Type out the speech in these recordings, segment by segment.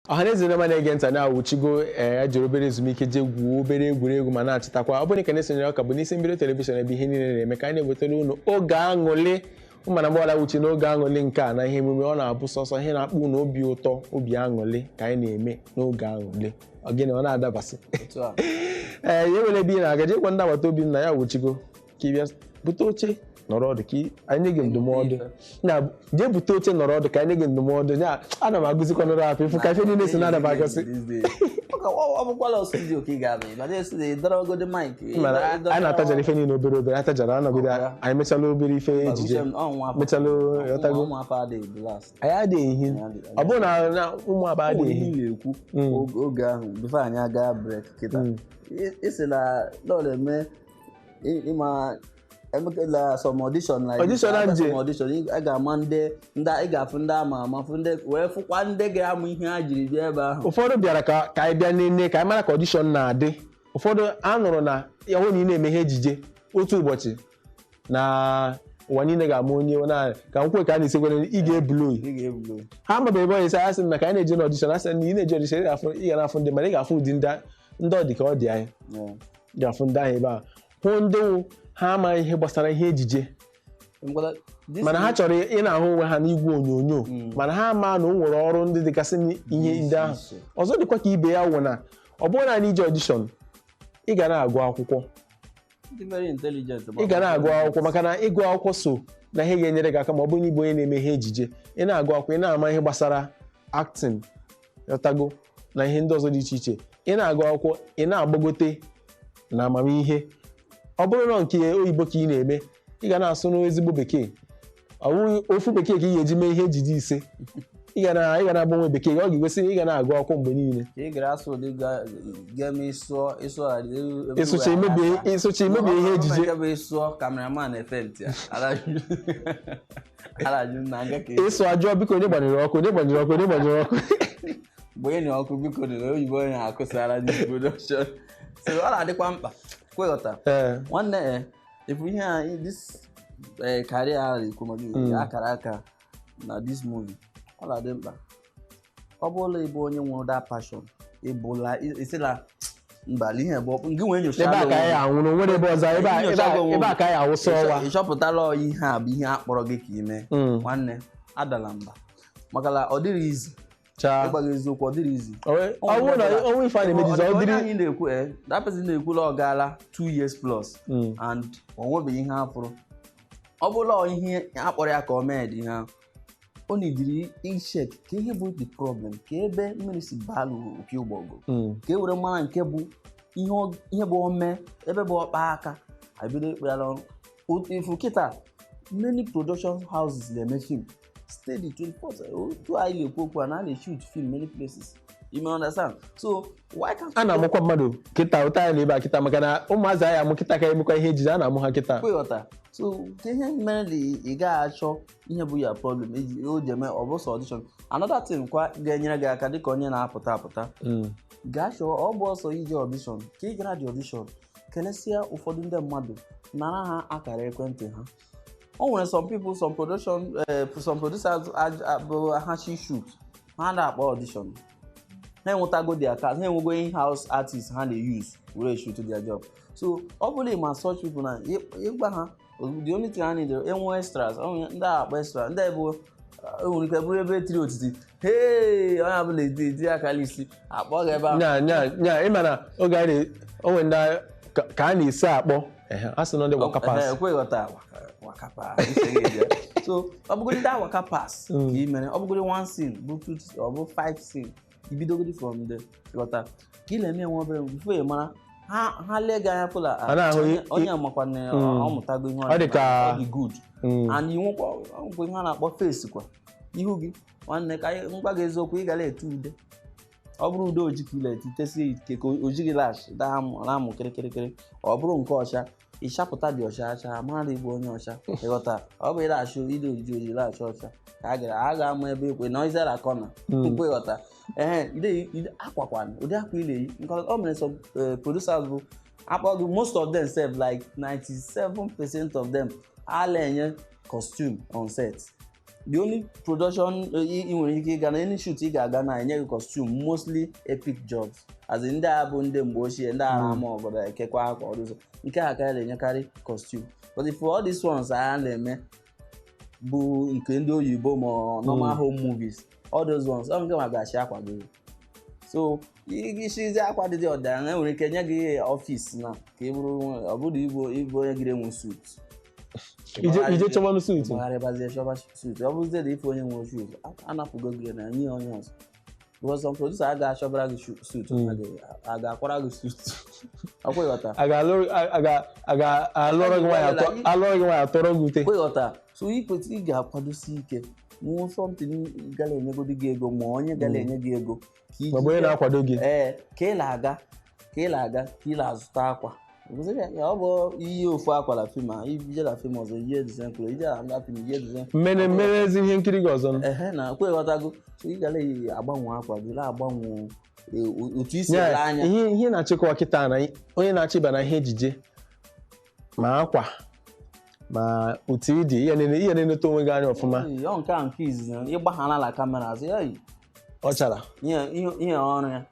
Ọhaneze ndị ọma na-ege ntị, anyị awụchigo. Ee, jere obere ezumike, jee gwuo obere egwuregwu ma na-achịtakwa. Ọ bụrụ ka na-esonyere, ọka bụ n'isi mbido television, ebe ihe niile na-eme ka anyị na-ewetara unu Oge Aṅụlị. Mana mgbe ọla wuchi n'Oge Aṅụlị nke a na ihe emume, ọ na-abụ sọsọ ihe na-akpọ unu obi ụtọ, obi aṅụlị ka anyị na-eme n'Oge Aṅụlị. Ọ gịnị ọ na-adabasị? Otu a. Ee, ya nwere ebe ị na-aga, jee gwa ndị agbata obi m na ya wuchigo, ka ị bịa bute oche nọrọ ọdụ ka anyị nye gị ndụmọdụ. Na jee bute oche nọrọ ọdụ ka anyị nye gị ndụmọdụ. Ya ana m agụzikwa nọrọ afọ ifu ka ife niile si na-adaba agasị. These days. Ọ bụkwala studio ka ị ga-abịa, ịbata studio, ịdọrọgodi mic. Mana anyị na-atajara ife niile obere obere, atajara anọgide. Anyị mechala obere ife ejije, mechala, ghọtago? Ụmụafọ adịghị the last. Anyị adịghị ehi, ọ bụrụ na ụmụ aba O nwere adịghị ihe ehi. ị na-ekwu oge ahụ before anyị aga break kịta. Ị sị na lọọ eme ịma emekela some audition like Audition this, na nje. some audition ị ga-ama ndị ị ga-afụ, ndị ama ama, fụ ndị wee fụkwa ndị ga-amụ ihe ha jiri bịa ebe ahụ. Ụfọdụ bịara ka anyị bịa nene, ka anyị mara ka audition na-adị. Ụfọdụ a nụrụ na ya hụ na ị na-eme ihe ejije, otu ụbọchị na ụwa niile ga-ama onye na ka nkwe ka a na-esekwere ị ga-ebulo. Ị ga-ebulo. Ha amabeghị ebe ọ na-esi asị m na ka anyị na-eje n'audition, asị na ị na-eje audition, ị ga na-afụ ndị, mana ị ga-afụ ụdị ndị ọ dị ka ọ dị anyị. Ị ga-afụ ndị ahụ ebe a, hụ ndị wụ ha amaghị ihe gbasara ihe ejije, mana ha chọrọ ị na-ahụ onwe ha n'igwe onyonyo, mana ha ama na o nwere ọrụ ndị dịgasị n'ihe ndị ahụ. Ọzọ dịkwa ka ibe ya wụ na ọ bụrụ naanị ije audition, ị ga na-agụ akwụkwọ. Dị very intelligent. Ị ga na-agụ akwụkwọ, maka na ịgụ akwụkwọ so na ihe ga-enyere gị aka ma ọ bụrụ na ịbụ onye na-eme ihe ejije. Ị na-agụ akwụkwọ, ị na-ama ihe gbasara acting, ghọtago, na ihe ndị ọzọ dị iche iche. Ị na-agụ akwụkwọ, ị na-agbagote na amamihe. Ọ bụrụ na nke oyibo ka ị na-eme, ị ga na-asụ n'ezigbo bekee. Ọ bụghị ofu bekee ka ị ga-eji mee ihe ejije ise. Ị ga na-agbanwe bekee. Ọ ga-egosi na ị ga na-agụ akwụkwọ mgbe niile. Ka ị gara asụ ụdị ga-eme ịsụọ ịsụọ. Ịsụcha imebie, ịsụcha imebie ihe ejije. Nke bụ ịsụọ, cameraman efe ntị ya alajụ na nga ka ịsụ ajụọ, "Biko, onye gbanyere ọkụ? Onye gbanyere ọkụ? Onye gbanyere ọkụ?" Mgbe na ọkụ, biko, dị na oyibo onye akụsara this production, so ọ na-adịkwa mkpa kweghọta. Ee. Nwanne, e ifu ihe a, this career a na-ekwu maka akara aka na this movie, ọ na-adị mkpa. Ọ bụrụ na ịbụ onye nwere that passion, ịbụla isila mba, ihe bụ gị nwee nyocha. Ebe a ka anyị anwụrụ, nwere ebe ọzọ, ebe a ka anyị awụsa ọwa. Ịchọpụtala ihe a bụ ihe a kpọrọ gị ka ime. Nwanne, adala mba, maka na ọ dịrị izi. Chaa. Ịgwa gị eziokwu, ọ dịrị izi. Ọ bụrụ na ọnwa ife a na-emejizi, ọ Onye dịrị. anyị na-ekwu, that person na-ekwu na ọ gaala 2 years plus and o nwebeghị ihe afụrụ. Ọ bụla ihe akpọrọ ya ka o mee dị ihe ahụ, ọ nidiri icheck ka ihe bụ the problem, ka ebe mmiri si baa n'opi ụgbọgụ, ka e were mara nke bụ ihe ihe bụ ome ebe bụ ọkpa aka ebido ikpe ya n'ọrụ. Ifu kịta, many production houses na-eme film steady 24. Otu anyị na-ekwu okwu a na a na-shoot film many places, you may understand, so why can't A na-amụkwa mmadụ kịta ụta ya na ebe a kịta, maka na ụmụazị anyị amụ kịta ka emekwa ihe ejije, a na-amụ ha kịta. Kwekọta. So ka ihe mere na ị gaghị achọ ihe bụ ya problem eji o ji eme ọ bụ sọ audition. Another thing kwa ga-enyere gị aka dịka onye na-apụta apụta, gaa chọọ, ọ bụ ọsọ ije audition ka ị gara dị audition, kelesịa ụfọdụ ndị mmadụ, nara ha akara ekwentị ha. O nwere some people, some production, some producers bụ ha chi shoot, ha na-akpọ audition, ha enwetago their cast, ha enwego in-house artist ha na-use were shoot their job. So ọ bụrụ ma such people na ịgwa ha, the only thing ha need, enwe extras, ọ nwere ndị a akpọ extra, ndị bụ enwere ike bụrụ ebe etiri otiti, hey, onye ọbụla eti eti akara isi akpọ gị ebe ahụ. Nya nya nya, ị ma na oge a na onwe ndị ka a na-esi akpọ ehe, a sị na ndị waka pass. Ekweghọta waka pass, uche gị dị ya. So ọ bụgodị that waka pass ka ị mere, ọ bụgodị one scene, bụ two, ọ bụ five scene, ibidogodi from there, ghọta ka ị na-eme nwe obere before ị mara ha, ha lee gị anya fụla. A na-ahụ onye makwa na ọ mụtago ihe. Ọ dị ọ dị good. And ị nwekwa ihe a na-akpọ face kwa ihu gị. Nwanne, ka anyị ngwa gị eziokwu, ị gara ete ude, ọ bụrụ ude oji ka ị na-ete, tesie ike ka oji gị lash na-amụ kịrịkịrịkịrị. Ọ bụrụ nke ọcha, ịchapụta dị ọcha acha, mara na ịbụ onye ọcha, ịghọta? Ọ bụ ịna-achụ ide ojiji oji na-acha ọcha ka a gara a ga-ama ebe ekwe na izera kọna tupu, ịghọta? Ehe, ide akwakwana ụdị akwa ị na-eyi nke ọ mere. Some producers bụ akpọ gị, most of them sef, like 97% of them, a na-enye costume on set. The only production ị nwere ike ịga na any shoot ị ga-aga na enye gị costume, mostly epic jobs, as in ndị a bụ ndị mgbe ochie, ndị a na-ama ọgọdọ ekekwa akwa ọdụzọ nke a ka a na-enyekarị costume. But if all these ones a na-eme bụ nke ndị oyibo ma ọ normal home movies, all those ones, ọ nke ma ga-achị akwa gị. So isizi akwa dị ọdịnala, enwere ike nye gị office na ka ị bụrụ, ọ bụrụ ịbụ onye gịrị enwe suit. Ije chọbanụ suit. Gbagharịbazie chọba suit. Ọ bụrụzie na ife onye nwe suit anapụgo gị na nye onye ọzọ, because some producer a ga-achọbara gị suit, a ga-akwara gị suit, ọkwa ịghọta? A ga-alụrụ gị nwaanyị, atọrọ gị ute. Ọkwa ịghọta? So ị kwesịrị, ị ga-akwadosi ike nwụọ something gara enyegodi gị ego, ma onye gara enye gị ego ka iji Ma ọ bụ onye na-akwado gị. Ee, ka ị na-aga, ka ị na-aga, ka ị na-azụta akwa. Ọ bụ iyi ofu akwa na film a, ije na film ọzọ, ihe the same clothes, ije na another film, ihe the same. Mmene mmene ezi ihe nkiri gị ọzọ. Ehe, na kwe ghọtago. So ị gara agbanwe akwa gị, na-agbanwe otu isi ele anya. Ihe na-achịkwa kịta na onye na-achịba na ihe ejije, ma akwa ma otu ị dị, ihe na-eneta onwe gị anya ọfụma. Ọ nke a nke izizi ịgbaghara na camera sị, "Ei, ọ chara." Ihe ọrụ ya.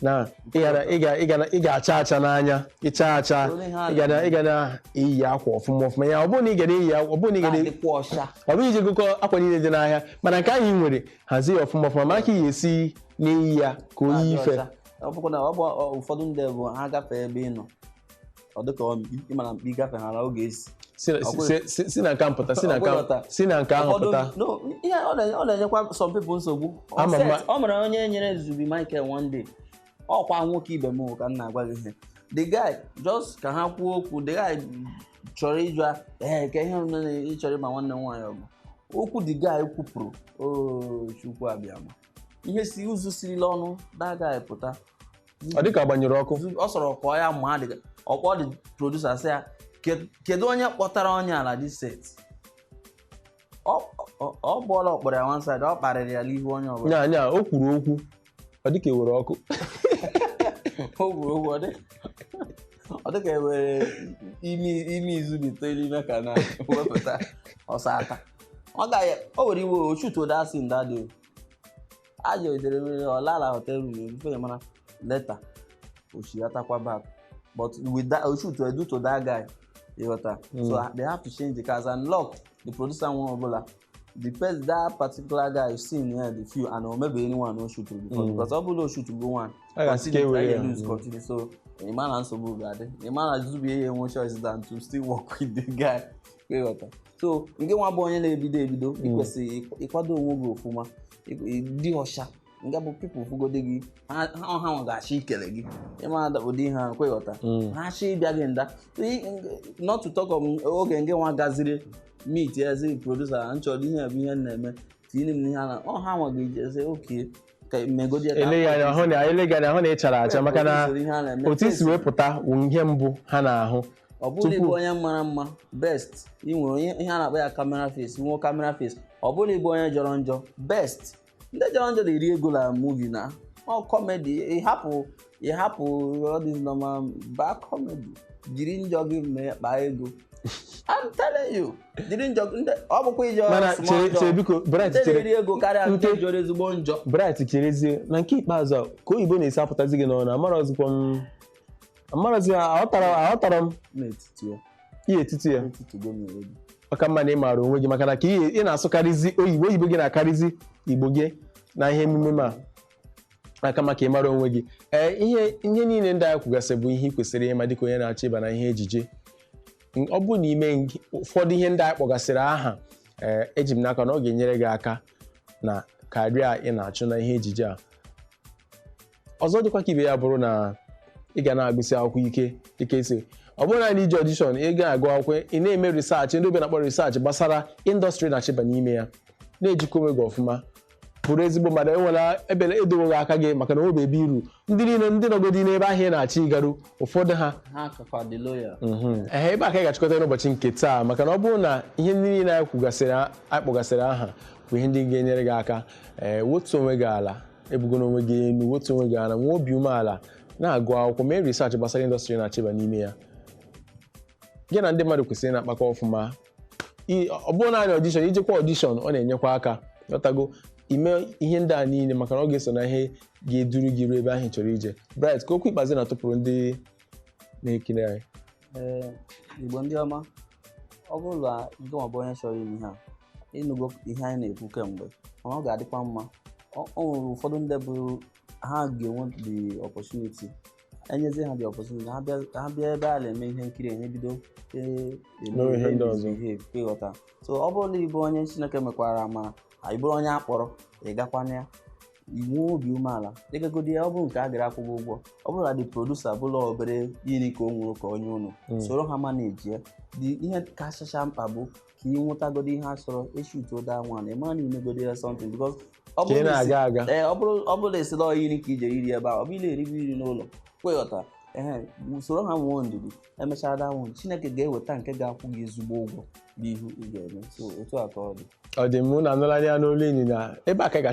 Na ị ga-acha acha n'anya, ịcha acha, ị ga na-eyi akwa ọfụma ọfụma ya. Ọ bụrụ na ị ga na-eyi akwa, ọ bụrụ na ị ga na na-adịkwa ọcha. Ọ bụghị iji gụkọ akwa niile dị n'ahịa, mana nke ahụ ị nwere, hazie ya ọfụma ọfụma, maka ị ga-esi n'iyi ya ka o yi ife. Ọ bụkwa na ọ bụ ụfọdụ ndị bụ ha gafee ebe ị nọ, ọ dịka ịma na mkpi gafeghara oge esi. Si na nke mpụta, si na nke ahụ pụta. No, ihe ọ na-enyekwa some people nsogbu. Ọ mere onye nyere Zubi Michael one day, ọkwa nwoke ibe m ka m na-agwa gị ihe. The guy just ka ha kwuo okwu, the guy chọrọ ịjụ ee ka ihe ị chọrọ ịma nwanne m nwaanyị ọgụ okwu. The guy kwupụrụ, o Chukwu abịama, ihe si ụzụ sirila ọnụ that guy pụta. Ọ dịka agbanyere ọkụ. Ọ sọrọ kpọọ ya ma adịga ọkpọ the producer sị ya, kedu onye kpọtara onye ala this set? Ọ bụọla ọkpọrọ ya one side, ọ kparịrị ya n'ihu onye ọbụla. Nya nya o kwuru okwu, ọ dịka ewere ọkụ. O kwuru okwu, ọ dịka ewere imi izu na itoolu ime ka na wepụta ọsọ aka. Ọ gaghị o were iwe o shoot that scene that day. Ajọ edere mere ọ lala hotel room before ya mara later oshiatakwa back, but with that o shoot due to that guy, ịghọta? So they have to change the cast and lock the producer nwe ọbụla the first that particular guy seen here, the few and or maybe anyone no shoot before, because ọ bụrụ o shoot go one continue lose continue. So ịma na nsogbu ga-adị, ịma na Zubi ihe nwe choice than to still work with the guy, ịghọta? So nke nwa bụ onye na-ebido ebido, ị kwesịrị ịkwado onwe gị ọfụma, dị ọcha, nga bụ people fugode gị, ha ha ga-achọ ikele gị, ịma ụdị ihe ahụ, ịghọta? Ha achọ ịbịa gị nda. Not to talk of oge nke nwa gaziri meet ezi producer, nchọrọ ihe bụ ihe m na-eme, tinye m n'ihe na ọ ha nwa ga-ejezi oke ka megodi ya. Eleghị anya ahụ na ị chara acha, maka na otu isi wee pụta wụ ihe mbụ ha na-ahụ. Ọ bụrụ ịbụ onye mara mma, best ị nwere ihe a na-akpọ ya camera face, nwụọ camera face. Ọ bụrụ ịbụ onye jọrọ njọ, best ndị jọrọ njọ na-eri ego na movie na ọ comedy. Ịhapụ all this normal bad comedy, jiri njọ gị mee kpaa ego. I'm telling you, jiri njọ ọ bụkwa ijọ. Mana chere biko, Bright, chere na-eri ego karịa ndị jọrọ ezigbo njọ. Bright, cherezie na nke ikpeazụ a ka oyibo na-esi apụtazi gị n'ọnụ, amarọzikwa m, amarọzi, aghọtara m ihe etiti ya. Ọka mma na ị maara onwe gị, maka na ka ị na-asụkarịzi oyibo, oyibo gị na-akarịzi igbo gị na ihe emume ma aka maka ịmara onwe gị. Ee, ihe niile ndị anyị kwugasị bụ ihe ị kwesịrị ịma dịka onye na-achọ ịba na ihe ejije. Ọ bụrụ na ime ụfọdụ ihe ndị anyị kpọgasịrị aha, ee, eji m n'aka na ọ ga-enyere gị aka na karịa ị na-achụ na ihe ejije a. Ọzọ dịkwa ka ibe ya bụrụ na ị ga na-agụsị akwụkwọ ike, dịka esi ọ bụrụ na iji audition, ị ga-agụ akwụkwọ, ị na-eme research, ndị obi na-akpọ research gbasara industry na-achịba n'ime ya, na-ejikwa onwe gị ọfụma, bụrụ ezigbo mmadụ. Enwela ebe edoweghị aka gị, maka na o bụ ebe iru ndị niile ndị nọgodi n'ebe ahụ ị na-achọ ịgaru ụfọdụ ha. Ee, ebe a ka ị ga-achịkọta n'ụbọchị nke taa, maka na ọ bụrụ na ihe ndị niile anyị kwugasịrị, anyị kpọgasịrị aha, bụ ihe ndị ga-enyere gị aka. Ee, wetu onwe gị ala, ebugo onwe gị elu, wetu onwe gị ala, nwee obi umeala, na-agụ akwụkwọ, mee research gbasara industry na-achịba n'ime ya. Gị na ndị mmadụ kwesịrị na-akpakọ ọfụma. Ọ bụrụ naanị audition, ijekwa audition, ọ na-enyekwa aka. Ghọtago? Ime ihe ndị a niile maka na ọ ga-eso na ihe ga-eduru gị ruo ebe ahụ ị chọrọ ije. Bright, ka okwu ikpeazụ na-atụpụrụ ndị na-ekiri anyị. Ee, Igbo ndị ọma, ọ bụrụ na gị nwa bụ onye chọrọ ime ihe a, ịnụgo ihe anyị na-ekwu kemgbe, mana ọ ga-adịkwa mma. O nwere ụfọdụ ndị bụ ha ga-enwe the opportunity, enyezie ha the opportunity, ha bịa ebe a na-eme ihe nkiri, enye bido Mewe ihe ndị ọzọ. Misbehave, ịghọta? So ọ bụrụ na ịbụ onye Chineke mekwara ma ị bụrụ onye akpọrọ, ị gakwana ya, inwe obi umeala, ịgagodi ya. Ọ bụrụ nke a gara akwụghị ụgwọ, ọ bụrụ na the producer bụla obere iri ka o nwere ka onye unu soro ha manage ya dị. Ihe kachacha mkpa bụ ka ị nwetagodi ihe a chọrọ eshutu that one, ị mara na imegodi ya something, because ọ ka ị bụrụ na na-aga aga. Ee, ọ bụrụ na esila iri ka ije iri ebe a, ọ bụrụ eribe iri n'ụlọ, kweghọta ehe, usoro ha nwee ndidi, emechaa that one, Chineke ga-eweta nke ga-akwụ gị ezigbo ụgwọ n'ihu ị ga-eme. So otu a ka ọ dị. Ọ dị mụ na anụla anya n'olu ịnyịnya ebe a ka ị ga